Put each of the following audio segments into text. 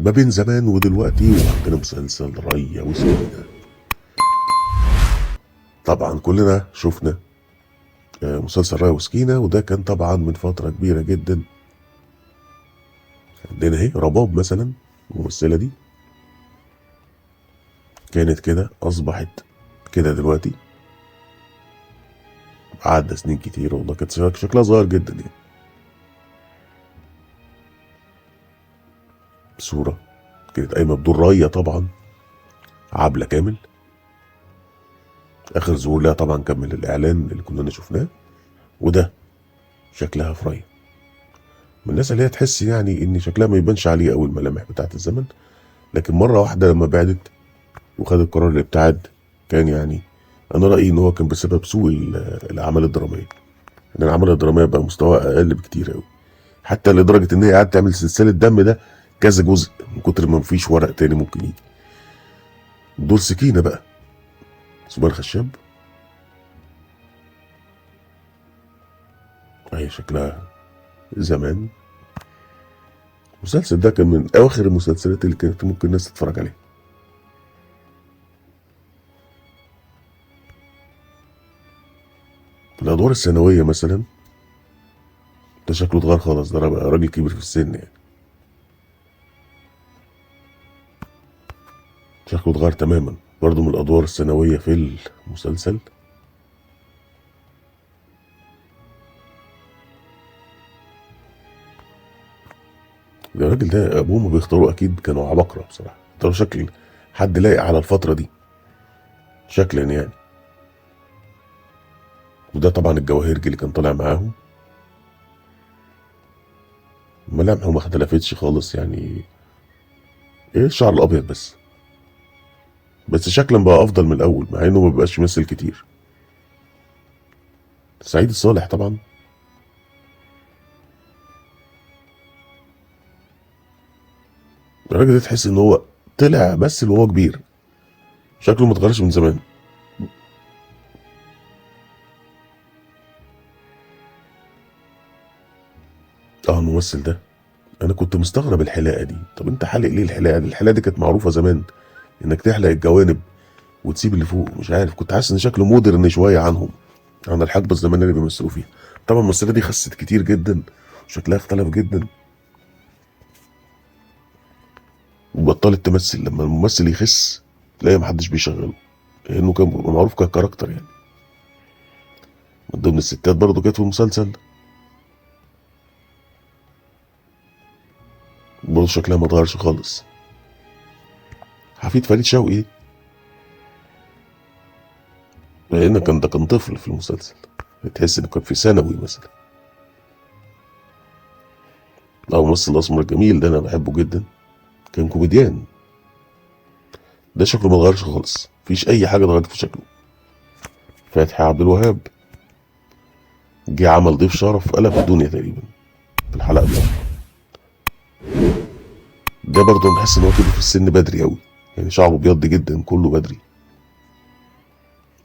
ما بين زمان ودلوقتي، وعندنا مسلسل ريا وسكينة. طبعا كلنا شفنا مسلسل ريا وسكينة، وده كان طبعا من فترة كبيرة جدا. عندنا اهي رباب مثلا، الممثلة دي كانت كده، أصبحت كده دلوقتي، عدى سنين كتير والله، كانت شكلها صغير جدا يعني. صورة كانت قايمة بدور ريا طبعا، عبلة كامل. آخر ظهور لها طبعا كان من الإعلان اللي كلنا شفناه، وده شكلها في ريا. من الناس اللي هي تحس يعني إن شكلها ما يبانش عليه أوي الملامح بتاعت الزمن، لكن مرة واحدة لما بعدت وخدت قرار الابتعاد، كان يعني أنا رأيي إن هو كان بسبب سوء الأعمال الدرامية، إن الأعمال الدرامية بقى مستواها أقل بكتير أوي، حتى لدرجة إن هي قعدت تعمل سلسلة دم ده كذا جزء من كتر ما مفيش ورق تاني ممكن يجي. دور سكينة بقى سمية الخشاب، هي شكلها زمان. المسلسل ده كان من أواخر المسلسلات اللي كانت ممكن الناس تتفرج عليها. الأدوار الثانوية مثلا ده شكله اتغير خالص، ده بقى راجل كبير في السن يعني، شكله اتغير تماما. برضه من الأدوار الثانوية في المسلسل. الراجل ده أبوه ما بيختاروه أكيد كانوا عباقرة بصراحة، اختاروا شكل حد لايق على الفترة دي شكلا يعني. وده طبعا الجواهرجي اللي كان طالع معاهم، ملامحه ما اختلفتش خالص يعني، ايه الشعر الابيض بس شكلا بقى افضل من الاول، مع انه ما بقاش يمثل كتير. سعيد الصالح طبعا، الراجل ده تحس ان هو طلع بس اللي هو كبير، شكله ما اتغيرش من زمان. الممثل ده انا كنت مستغرب الحلاقة دي، طب انت حالق ليه الحلاقة دي؟ الحلاقة دي كانت معروفة زمان انك تحلق الجوانب وتسيب اللي فوق، مش عارف، كنت حاسس ان شكله مودرن شوية عنهم، عن الحقبة الزمنية اللي بيمثلوا فيها. طبعا الممثلة دي خست كتير جدا وشكلها اختلف جدا وبطلت تمثل. لما الممثل يخس تلاقي محدش بيشغله، لانه كان بيبقى معروف ككاركتر يعني. من ضمن الستات برضه كانت في المسلسل، برضه شكلها ما اتغيرش خالص. حفيد فريد شوقي، لأن كان ده كان طفل في المسلسل، تحس انه كان في ثانوي مثلا. الممثل الاسمر الجميل ده انا بحبه جدا، كان كوميديان. ده شكله ما اتغيرش خالص، مفيش اي حاجة اتغيرت في شكله. فتحي عبد الوهاب جه عمل ضيف شرف، قلب الدنيا تقريبا في الحلقة دي. ده برضه بحس ان هو كبر في السن بدري قوي يعني، شعره ابيض جدا كله بدري،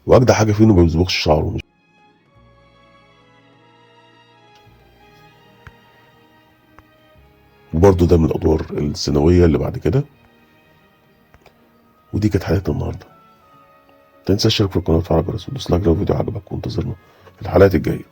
واجدع حاجة فيه انه ما بيصبغش شعره. وبرضه ده من الادوار الثانوية اللي بعد كده. ودي كانت حلقتنا النهارده. ما تنساش تشترك في القناة وتفعل الجرس وتدوس لايك لو الفيديو عجبك، وانتظرنا في الحلقات الجاية.